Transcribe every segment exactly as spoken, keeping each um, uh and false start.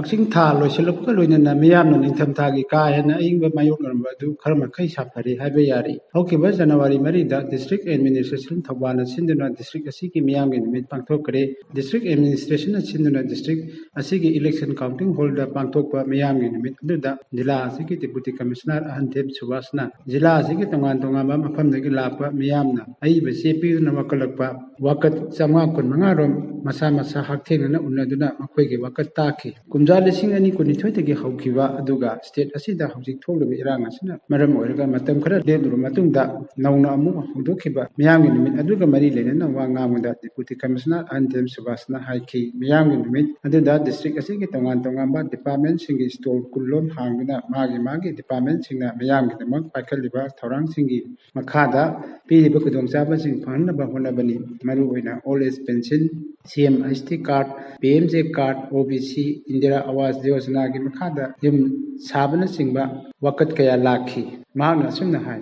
ꯏꯁꯤꯡ ꯊꯥ ꯂꯣꯏꯁꯤꯜꯂꯛꯄꯒ ꯂꯣꯏꯅꯅ ꯃꯤꯌꯥꯝꯅ ꯅꯤꯡꯊꯝꯊꯥꯒꯤ ꯀꯥ ꯍꯦꯟꯅ ꯑꯏꯪꯕ ꯃꯥꯌꯣꯛꯅꯔꯝꯕ ꯑꯗꯨ ꯈꯔ ꯃꯈꯩ ꯁꯥꯐꯔꯦ ꯍꯥꯏꯕ ꯌꯥꯔꯤ꯫ ꯍꯧꯈꯤꯕ ꯖꯅꯋꯥꯔꯤ ꯃꯔꯤꯗ District Administration ꯊꯧꯕꯥꯜꯅ ꯁꯤꯟꯗꯨꯅ district ꯑꯁꯤꯒꯤ ꯃꯤꯌꯥꯝꯒꯤ ꯅꯨꯃꯤꯠ ꯄꯥꯡꯊꯣꯛꯈ꯭ꯔꯦ꯫ District Administrationꯅ ꯁꯤꯟꯗꯨꯅ district ꯑꯁꯤꯒꯤ election counting hallꯗ ꯄꯥꯡꯊꯣꯛꯄ ꯃꯤꯌꯥꯝꯒꯤ ꯅꯨꯃꯤꯠ ꯑꯗꯨꯗ ꯖꯤꯂꯥ ꯑꯁꯤꯒꯤ Deputy Commissioner ꯑꯍꯟꯊꯦꯝ ꯁꯨꯕꯥꯁꯅ ꯖꯤꯂꯥ ꯑꯁꯤꯒꯤ ꯇꯣꯉꯥꯟ ꯇꯣꯉꯥꯟꯕ ꯃꯐꯝꯗꯒꯤ ꯂꯥꯛꯄ ꯃꯤꯌꯥꯝꯅ ꯑꯏꯕ ꯆꯦ ꯄꯤꯗꯨꯅ ꯋꯥꯀꯠꯂꯛꯄ ꯋꯥꯀꯠ ꯆꯥꯝꯃꯉꯥ ꯀꯨꯟꯃꯉꯥ ꯔꯣꯝ ꯃꯁꯥ ꯃꯁꯥ ꯍꯛꯊꯦꯡꯅꯅ ꯎꯅꯗꯨꯅ ꯃꯈꯣꯏꯒꯤ ꯋꯥꯀꯠ ꯇꯥꯈꯤ꯫ ꯀꯨꯝꯖꯥ ꯂꯤꯁꯤꯡ ꯑꯅꯤ ꯀꯨꯟꯅꯤꯊꯣꯏꯗꯒꯤ ꯍꯧꯈꯤꯕ ꯑꯗꯨꯒ state ꯑꯁꯤꯗ ꯍꯧꯖꯤꯛ ꯊꯣꯛꯂꯤꯕ ꯏꯔꯥꯡ ꯑꯁꯤꯅ ꯃꯔꯝ ꯑꯣꯏꯔꯒ ꯃꯇꯝ ꯈꯔ ꯂꯦꯞꯂꯨꯔꯕ ꯃꯇꯨꯡꯗ ꯅꯧꯅ ꯑꯃꯨꯛ ꯍꯧꯗꯣꯛꯈꯤꯕ ꯃꯤꯌꯥꯝꯒꯤ ꯅꯨꯃꯤꯠ ꯑꯗꯨꯒ ꯃꯔꯤ ꯂꯩꯅꯅ ꯋꯥ ꯉꯥꯡꯕꯗ Deputy Commissioner ꯑꯍꯟꯊꯦꯝ ꯁꯨꯕꯥꯁꯅ ꯍꯥꯏꯈꯤ, ꯃꯤꯌꯥꯝꯒꯤ ꯅꯨꯃꯤꯠ ꯑꯗꯨꯗ district ꯑꯁꯤꯒꯤ ꯇꯣꯉꯥꯟ ꯇꯣꯉꯥꯟꯕ departmentꯁꯤꯡꯒꯤ stall ꯀꯨꯟ ꯂꯣꯝ ꯍꯥꯡꯗꯨꯅ ꯃꯥꯒꯤ ꯃꯥꯒꯤ departmentꯁꯤꯡꯅ ꯃꯤꯌꯥꯝꯒꯤꯗꯃꯛ ꯄꯥꯏꯈꯠꯂꯤꯕ ꯊꯧꯔꯥꯡꯁꯤꯡꯒꯤ ꯃꯈꯥꯗ ꯄꯤꯔꯤꯕ ꯈꯨꯗꯣꯡꯆꯥꯕꯁꯤꯡ ꯐꯪꯍꯟꯅꯕ ꯍꯣꯠꯅꯕꯅꯤ꯫ ꯃꯔꯨꯑꯣꯏꯅ old age pension, C M S T card, P M J card, O B C, Indira Awas Yojanaꯒꯤ ꯃꯈꯥꯗ ꯌꯨꯝ ꯁꯥꯕꯅꯆꯤꯡꯕ ꯋꯥꯀꯠ ꯀꯌꯥ ꯂꯥꯛꯈꯤ꯫ ꯃꯍꯥꯛꯅ ꯑꯁꯨꯝꯅ ꯍꯥꯏ꯫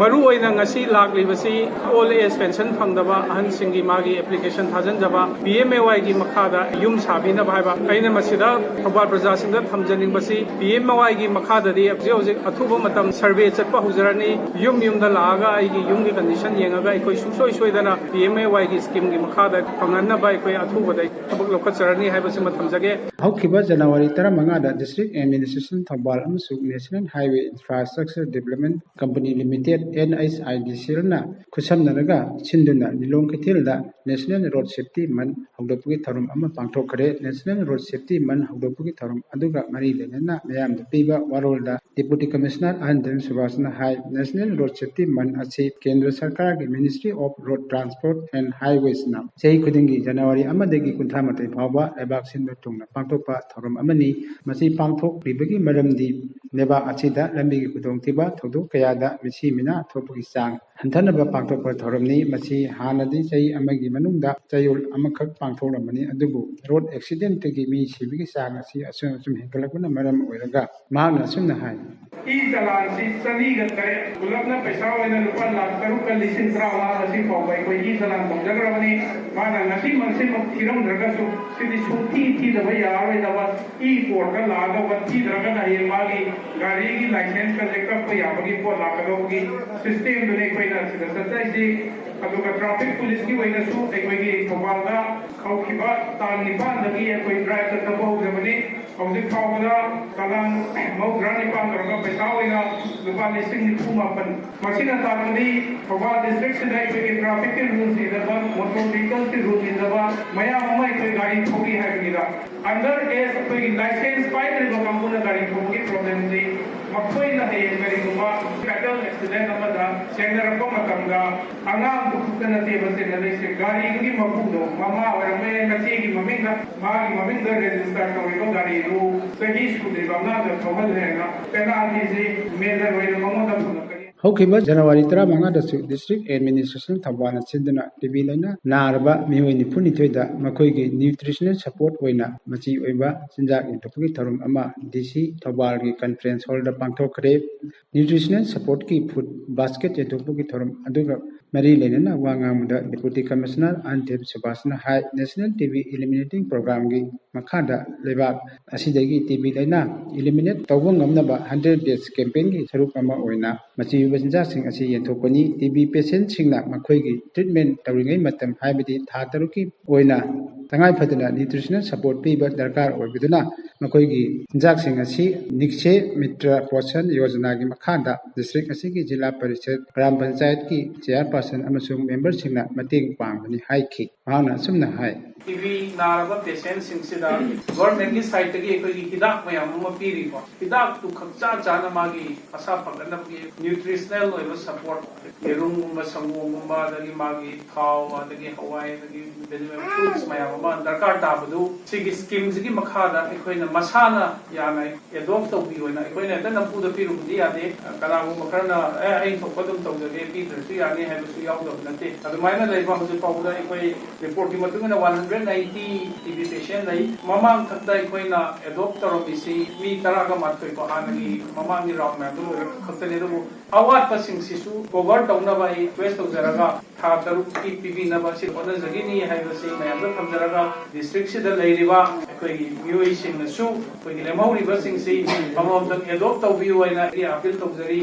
ꯃꯔꯨ ꯑꯣꯏꯅ ꯉꯁꯤ ꯂꯥꯛꯂꯤꯕꯁꯤ old age pension ꯐꯪꯗꯕ ꯑꯍꯟꯁꯤꯡꯒꯤ ꯃꯥꯒꯤ application ꯊꯥꯖꯤꯟꯖꯕ, P M A Yꯒꯤ ꯃꯈꯥꯗ ꯌꯨꯝ ꯁꯥꯕꯤꯅꯕ ꯍꯥꯏꯕ꯫ ꯑꯩꯅ ꯃꯁꯤꯗ ꯊꯧꯕꯥꯜ ꯄ꯭ꯔꯖꯥꯁꯤꯡꯗ ꯊꯝꯖꯅꯤꯡꯕꯁꯤ, P M A Yꯒꯤ ꯃꯈꯥꯗꯗꯤ ꯍꯧꯖꯤꯛ ꯍꯧꯖꯤꯛ ꯑꯊꯨꯕ ꯃꯇꯝ survey ꯆꯠꯄ ꯍꯧꯖꯔꯅꯤ꯫ ꯌꯨꯝ ꯌꯨꯝꯗ ꯂꯥꯛꯑꯒ ꯑꯩꯒꯤ ꯌꯨꯝꯒꯤ condition ꯌꯦꯡꯉꯒ ꯑꯩꯈꯣꯏ ꯁꯨꯡꯁꯣꯏ ꯁꯣꯏꯗꯅ P M A Yꯒꯤ schemeꯒꯤ ꯃꯈꯥꯗ ꯐꯪꯍꯟꯅꯕ ꯑꯩꯈꯣꯏ ꯑꯊꯨꯕꯗ ꯊꯕꯛ ꯂꯧꯈꯠꯆꯔꯅꯤ ꯍꯥꯏꯕꯁꯤꯃ ꯊꯝꯖꯒꯦ꯫ ꯍꯧꯈꯤꯕ ꯖꯅꯋꯥꯔꯤ ꯇꯔꯥꯃꯉꯥꯗ District Administration ꯊꯧꯕꯥꯜ ꯑꯃꯁꯨꯡ National Highway Infrastructure Development Company Limited, N H I D C Lꯅ ꯈꯨꯠꯁꯝꯅꯔꯒ ꯁꯤꯟꯗꯨꯅ ꯂꯤꯂꯣꯡ ꯀꯩꯊꯦꯜꯗ National Road Safety Month ꯍꯧꯗꯣꯛꯄꯒꯤ ꯊꯧꯔꯝ ꯑꯃ ꯄꯥꯡꯊꯣꯛꯈ꯭ꯔꯦ꯫ National Road Safety Month ꯍꯧꯗꯣꯛꯄꯒꯤ ꯊꯧꯔꯝ ꯑꯗꯨꯒ ꯃꯔꯤ ꯂꯩꯅꯅ ꯃꯤꯌꯥꯝꯗ ꯄꯤꯕ ꯋꯥꯔꯣꯜꯗ Deputy Commissioner ꯑꯍꯟꯊꯦꯝ ꯁꯨꯕꯥꯁꯅ ꯍꯥꯏ, National Road Safety Month ꯑꯁꯤ ꯀꯦꯟꯗ꯭ꯔ ꯁꯔꯀꯥꯔꯒꯤ Ministry of Road Transport and Highwaysꯅ ꯆꯍꯤ ꯈꯨꯗꯤꯡꯒꯤ ꯖꯅꯋꯥꯔꯤ ꯑꯃꯗꯒꯤ ꯀꯨꯟꯊ꯭ꯔꯥ ꯃꯥꯊꯣꯏ ꯐꯥꯎꯕ ꯂꯩꯕꯥꯛ ꯁꯤꯟꯕ ꯊꯨꯡꯅ ꯄꯥꯡꯊꯣꯛꯄ ꯊꯧꯔꯝ ꯑꯃꯅꯤ꯫ ꯃꯁꯤ ꯄꯥꯡꯊꯣꯛꯂꯤꯕꯒꯤ ꯃꯔꯝꯗꯤ ꯂꯩꯕꯥꯛ ꯑꯁꯤꯗ ꯂꯝꯕꯤꯒꯤ ꯈꯨꯗꯣꯡꯊꯤꯕ ꯊꯧꯗꯣꯛ ꯀꯌꯥꯗ ꯃꯤꯁꯤ ꯃꯤꯅꯥ ꯊꯣꯛꯄꯒꯤ ꯆꯥꯡ ꯍꯟꯊꯅꯕ ꯄꯥꯡꯊꯣꯛꯄ ꯊꯧꯔꯝꯅꯤ꯫ ꯃꯁꯤ ꯍꯥꯟꯅꯗꯤ ꯆꯍꯤ ꯑꯃꯒꯤ ꯃꯅꯨꯡꯗ ꯆꯌꯣꯜ ꯑꯃꯈꯛ ꯄꯥꯡꯊꯣꯛꯂꯝꯕꯅꯤ, ꯑꯗꯨꯕꯨ road accidentꯇꯒꯤ ꯃꯤ ꯁꯤꯕꯒꯤ ꯆꯥꯡ ꯑꯁꯤ ꯑꯁꯨꯝ ꯑꯁꯨꯝ ꯍꯦꯟꯒꯠꯂꯛꯄꯅ ꯃꯔꯝ ꯑꯣꯏꯔꯒ ꯃꯍꯥꯛꯅ ꯑꯁꯨꯝꯅ ꯍꯥꯏ꯫ ꯏ ꯆꯂꯥꯟꯁꯤ ꯆꯅꯤꯒ ꯇꯔꯦꯠ, ꯄꯨꯂꯞꯅ ꯄꯩꯁꯥ ꯑꯣꯏꯅ ꯂꯨꯄꯥ ꯂꯥꯈ ꯇꯔꯨꯛꯀ ꯂꯤꯁꯤꯡ ꯇꯔꯥꯃꯉꯥ ꯉꯁꯤ ꯐꯥꯎꯕ ꯑꯩꯈꯣꯏ ꯏ ꯆꯂꯥꯟ ꯇꯧꯖꯈ꯭ꯔꯕꯅꯤ꯫ ꯃꯥꯅ ꯉꯁꯤꯃꯛꯁꯤꯃꯛ ꯊꯤꯔꯝꯗ꯭ꯔꯒꯁꯨ ꯁꯤꯗꯤ ꯁꯨꯡꯊꯤ ꯊꯤꯗꯕ ꯌꯥꯔꯔꯣꯏꯗꯕ, ꯏ ꯀꯣꯔꯠꯇ ꯂꯥꯛꯑꯗꯧꯕ, ꯊꯤꯗ꯭ꯔꯒꯅ ꯍꯌꯦꯡ ꯃꯥꯒꯤ ꯒꯥꯔꯤꯒꯤ ꯂꯥꯏꯁꯦꯟꯁꯀꯁꯦ ꯀꯛꯄ ꯌꯥꯕꯒꯤ ꯄꯣꯠ ꯂꯥꯛꯀꯗꯧꯕꯒꯤ ꯁꯤꯁꯇꯦꯝꯗꯨꯅꯤ ꯑꯩꯈꯣꯏꯅ ꯁꯤꯗ ꯆꯠꯆꯔꯤꯁꯤ꯫ ꯑꯗꯨꯒ ꯇ꯭ꯔꯥꯐꯤꯛ ꯄꯨꯂꯤꯁꯀꯤ ꯑꯣꯏꯅꯁꯨ ꯑꯩꯈꯣꯏꯒꯤ ꯊꯧꯕꯥꯜꯗ ꯍꯧꯈꯤꯕ ꯇꯥꯡ ꯅꯤꯄꯥꯟꯗꯒꯤ ꯑꯩꯈꯣꯏ ꯗ꯭ꯔꯥꯏꯚꯇ ꯊꯕꯛ ꯍꯧꯖꯕꯅꯤ꯫ ꯍꯧꯖꯤꯛ ꯐꯥꯎꯕꯗ ꯆꯂꯥꯟ ꯃꯧꯗ꯭ꯔꯥ ꯅꯤꯄꯥꯟ ꯇꯧꯔꯒ ꯄꯩꯁꯥ ꯑꯣꯏꯅ ꯂꯨꯄꯥ ꯂꯤꯁꯤꯡ ꯅꯤꯐꯨ ꯃꯥꯄꯟ꯫ ꯃꯁꯤꯅ ꯇꯥꯛꯄꯗꯤ ꯊꯧꯕꯥꯜ ꯗꯤꯁꯇ꯭ꯔꯤꯛꯁꯤꯗ ꯑꯩꯈꯣꯏꯒꯤ ꯇ꯭ꯔꯥꯐꯤꯛꯀꯤ ꯔꯨꯜꯁ ꯏꯟꯗꯕ, ꯃꯣꯇꯣꯔ ꯚꯤꯍꯤꯀꯜꯁꯀꯤ ꯔꯨꯜꯁ ꯏꯟꯗꯕ ꯃꯌꯥꯝ ꯑꯃ ꯑꯩꯈꯣꯏ ꯒꯥꯔꯤ ꯊꯧꯔꯤ ꯍꯥꯏꯕꯅꯤꯗ꯫ ꯑꯟꯗꯔ ꯑꯦꯖ ꯑꯩꯈꯣꯏꯒꯤ ꯂꯥꯏꯁꯦꯟꯁ ꯄꯥꯏꯗ꯭ꯔꯤꯕ ꯀꯥꯡꯕꯨꯅ ꯒꯥꯔꯤ ꯊꯧꯕꯒꯤ ꯄ꯭ꯔꯣꯕ꯭ꯂꯦꯝꯁꯤ ꯃꯈꯣꯏꯅ ꯍꯌꯦꯡ ꯀꯔꯤꯒꯨꯝꯕ ꯐꯦꯇꯜ ꯑꯦꯛꯁꯤꯗꯦꯟ ꯑꯃꯗ ꯆꯦꯟꯅꯔꯛꯄ ꯃꯇꯝꯗ ꯑꯉꯥꯡꯗꯨ ꯈꯛꯇ ꯅꯠꯇꯦꯕ ꯆꯦꯟꯅꯗꯣꯏꯁꯦ, ꯒꯥꯔꯤꯗꯨꯒꯤ ꯃꯄꯨꯗꯣ, ꯃꯃꯥ ꯑꯣꯏꯔꯝꯕ ꯌꯥꯏ, ꯃꯆꯦꯒꯤ ꯃꯃꯤꯡꯗ, ꯃꯥꯒꯤ ꯃꯃꯤꯡꯗ ꯔꯦꯖꯤꯁꯇꯔ ꯇꯧꯔꯤꯕ ꯒꯥꯔꯤꯗꯨ ꯆꯍꯤ ꯁꯨꯗ꯭ꯔꯤꯕ ꯑꯉꯥꯡꯗ ꯊꯧꯍꯜꯂꯦꯅ ꯄꯦꯅꯥꯜꯇꯤꯁꯤ ꯃꯦꯖꯔ ꯑꯣꯏꯅ ꯃꯉꯣꯟꯗ ꯐꯪꯉꯛꯀꯅꯤ꯫ ꯍꯧꯈꯤꯕ ꯖꯅꯋꯥꯔꯤ ꯇꯔꯥꯃꯉꯥꯗꯁꯨ ꯗꯤꯁꯇ꯭ꯔꯤꯛ ꯑꯦꯗꯃꯤꯅꯤꯁꯇ꯭ꯔꯦꯁꯟ ꯊꯧꯕꯥꯜꯅ ꯁꯤꯟꯗꯨꯅ ꯇꯤ ꯕꯤ ꯂꯥꯏꯅꯥ ꯅꯥꯔꯕ ꯃꯤꯑꯣꯏ ꯅꯤꯐꯨꯅꯤꯊꯣꯏꯗ ꯃꯈꯣꯏꯒꯤ ꯅ꯭ꯌꯨꯇ꯭ꯔꯤꯁꯅꯦꯜ ꯁꯄꯣꯔꯠ ꯑꯣꯏꯅ ꯃꯆꯤ ꯑꯣꯏꯕ ꯆꯤꯟꯖꯥꯛ ꯌꯦꯟꯊꯣꯛꯄꯒꯤ ꯊꯧꯔꯝ ꯑꯃ ꯗꯤ ꯁꯤ ꯊꯧꯕꯥꯜꯒꯤ ꯀꯟꯐ꯭ꯔꯦꯟꯁ ꯍꯣꯜꯗ ꯄꯥꯡꯊꯣꯛꯈ꯭ꯔꯦ꯫ ꯅ꯭ꯌꯨꯇ꯭ꯔꯤꯁꯅꯦꯜ ꯁꯄꯣꯔꯠꯀꯤ ꯐꯨꯗ ꯕꯥꯁꯀꯦꯠ ꯌꯦꯟꯊꯣꯛꯄꯒꯤ ꯊꯧꯔꯝ ꯑꯗꯨꯒ ꯃꯔꯤ ꯂꯩꯅꯅ ꯋꯥ ꯉꯥꯡꯕꯗ ꯗꯦꯄꯨꯇꯤ ꯀꯃꯤꯁꯅꯔ ꯑꯟ ꯗꯦꯕ ꯁꯨꯕꯥꯁꯅ ꯍꯥꯏ, ꯅꯦꯁꯅꯦꯜ ꯇꯤ ꯕꯤ ꯏꯂꯤꯃꯤꯅꯦꯇꯤꯡ ꯄ꯭ꯔꯣꯒ꯭ꯔꯥꯝꯒꯤ ꯃꯈꯥꯗ ꯂꯩꯕꯥꯛ ꯑꯁꯤꯗꯒꯤ ꯇꯤ ꯕꯤ ꯂꯥꯏꯅꯥ ꯏꯂꯤꯃꯤꯅꯦꯠ ꯇꯧꯕ ꯉꯝꯅꯕ ꯍꯟꯗ꯭ꯔꯦꯠ ꯗꯦꯖ ꯀꯦꯝꯄꯦꯟꯒꯤ ꯁꯔꯨꯛ ꯑꯃ ꯑꯣꯏꯅ ꯃꯆꯤ ꯑꯣꯏꯕ ꯆꯤꯟꯖꯥꯛꯁꯤꯡ ꯑꯁꯤ ꯌꯦꯟꯊꯣꯛꯄꯅꯤ꯫ ꯇꯤ ꯕꯤ ꯄꯦꯁꯦꯟꯁꯤꯡꯅ ꯃꯈꯣꯏꯒꯤ ꯇ꯭ꯔꯤꯠꯃꯦꯟ ꯇꯧꯔꯤꯉꯩ ꯃꯇꯝ, ꯍꯥꯏꯕꯗꯤ ꯊꯥ ꯇꯔꯨꯛꯀꯤ ꯑꯣꯏꯅ ꯇꯉꯥꯏ ꯐꯗꯅ ꯅ꯭ꯌꯨꯇ꯭ꯔꯤꯁꯅꯦꯜ ꯁꯄꯣꯔꯠ ꯄꯤꯕ ꯗꯔꯀꯥꯔ ꯑꯣꯏꯕꯗꯨꯅ ꯃꯈꯣꯏꯒꯤ ꯆꯤꯟꯖꯥꯛꯁꯤꯡ ꯑꯁꯤ ꯅꯤꯛꯁꯦ ꯃꯤꯇ꯭ꯔ ꯄꯣꯁꯟ ꯌꯣꯖꯅꯥꯒꯤ ꯃꯈꯥꯗ ꯗꯤꯁꯇ꯭ꯔꯤꯛ ꯑꯁꯤꯒꯤ ꯖꯤꯂꯥ ꯄꯔꯤꯁꯠ, ꯒ꯭ꯔꯥꯝ ꯄꯟꯆꯥꯌꯠꯀꯤ ꯆꯤꯌꯥꯔꯄꯥꯔꯁꯟ ꯑꯃꯁꯨꯡ ꯃꯦꯝꯕꯔꯁꯤꯡꯅ ꯃꯇꯦꯡ ꯄꯥꯡꯕꯅꯤ ꯍꯥꯏꯈꯤ꯫ ꯃꯍꯥꯛꯅ ꯑꯁꯨꯝꯅ ꯍꯥꯏ꯫ ꯇꯤ ꯕꯤ ꯅꯥꯔꯕ ꯄꯦꯁꯦꯟꯁꯤꯡꯁꯤꯗ ꯒꯣꯔꯃꯦꯟꯒꯤ ꯁꯥꯏꯠꯇꯒꯤ ꯑꯩꯈꯣꯏꯒꯤ ꯍꯤꯗꯥꯛ ꯃꯌꯥꯝ ꯑꯃ ꯄꯤꯔꯤꯀꯣ꯫ ꯍꯤꯗꯥꯛꯇꯨ ꯈꯛ ꯆꯥ ꯆꯥꯅ ꯃꯥꯒꯤ ꯃꯁꯥ ꯐꯒꯠꯅꯕꯒꯤ ꯅ꯭ꯌꯨꯇ꯭ꯔꯤꯁꯅꯦꯜ ꯑꯣꯏꯕ ꯁꯄꯣꯔꯠ, ꯌꯦꯔꯨꯝꯒꯨꯝꯕ, ꯁꯪꯒꯣꯝꯒꯨꯝꯕ, ꯑꯗꯒꯤ ꯃꯥꯒꯤ ꯊꯥꯎ, ꯑꯗꯒꯤ ꯍꯋꯥꯏ, ꯑꯗꯒꯤ ꯚꯦꯖꯤꯇꯦꯕꯜ ꯐ꯭ꯔꯨꯠꯁ ꯃꯌꯥꯝ ꯑꯃ ꯗꯔꯀꯥꯔ ꯇꯥꯕꯗꯨ ꯁꯤꯒꯤ ꯁ꯭ꯀꯤꯝꯁꯤꯒꯤ ꯃꯈꯥꯗ ꯑꯩꯈꯣꯏꯅ ꯃꯁꯥꯅ ꯌꯥꯅ ꯑꯦꯗꯣꯞ ꯇꯧꯕꯤꯌꯣꯅ ꯑꯩꯈꯣꯏꯅ ꯍꯦꯛꯇ ꯅꯝꯐꯨꯗ ꯄꯤꯔꯨꯕꯗꯤ ꯌꯥꯗꯦ꯫ ꯀꯅꯥꯒꯨꯝꯕ ꯈꯔꯅ "ꯑꯦ, ꯑꯩ ꯊꯣꯛꯄ ꯑꯗꯨꯝ ꯇꯧꯖꯒꯦ, ꯄꯤꯗ꯭ꯔꯁꯨ ꯌꯥꯅꯤ" ꯍꯥꯏꯕꯁꯨ ꯌꯥꯎꯗꯕ ꯅꯠꯇꯦ꯫ ꯑꯗꯨꯃꯥꯏꯅ ꯂꯩꯕ ꯍꯧꯖꯤꯛ ꯐꯥꯎꯕꯗ ꯑꯩꯈꯣꯏ ꯔꯤꯄꯣꯔꯠꯀꯤ ꯃꯇꯨꯡ ꯏꯟꯅ one hundred ninety T B patient ꯂꯩ꯫ ꯃꯃꯥꯡ ꯊꯛꯇ ꯑꯩꯈꯣꯏꯅ ꯑꯦꯗꯣꯞ ꯇꯧꯔꯝꯃꯤꯁꯤ ꯃꯤ ꯇꯔꯥꯒ ꯃꯥꯊꯣꯏ ꯀꯣ, ꯍꯥꯟꯅꯒꯤ ꯃꯃꯥꯡꯒꯤ ꯔꯥꯎꯟ ꯃꯌꯥꯝꯗꯨ ꯂꯣꯏꯔꯒ ꯈꯛꯇꯅꯤ꯫ ꯑꯗꯨꯕꯨ ꯑꯋꯥꯠꯄꯁꯤꯡꯁꯤꯁꯨ ꯀꯣꯚꯔ ꯇꯧꯅꯕ ꯑꯩ ꯔꯤꯀ꯭ꯋꯦꯁ ꯇꯧꯖꯔꯒ ꯊꯥ ꯇꯔꯨꯛꯀꯤ ꯄꯤꯕꯤꯅꯕ ꯁꯤ ꯍꯣꯠꯅꯖꯒꯅꯤ ꯍꯥꯏꯕꯁꯤ ꯃꯌꯥꯝꯗ ꯊꯝꯖꯔꯒ, ꯗꯤꯁꯇ꯭ꯔꯤꯛꯁꯤꯗ ꯂꯩꯔꯤꯕ ꯑꯩꯈꯣꯏꯒꯤ ꯃꯤꯑꯣꯏꯁꯤꯡꯅꯁꯨ ꯑꯩꯈꯣꯏꯒꯤ ꯂꯦꯝꯍꯧꯔꯤꯕꯁꯤꯡꯁꯤ ꯑꯃꯃꯝꯇꯪ ꯑꯦꯗꯣꯞ ꯇꯧꯕꯤꯌꯨ ꯍꯥꯏꯅ ꯑꯩ ꯑꯥꯄꯤꯜ ꯇꯧꯖꯔꯤ꯫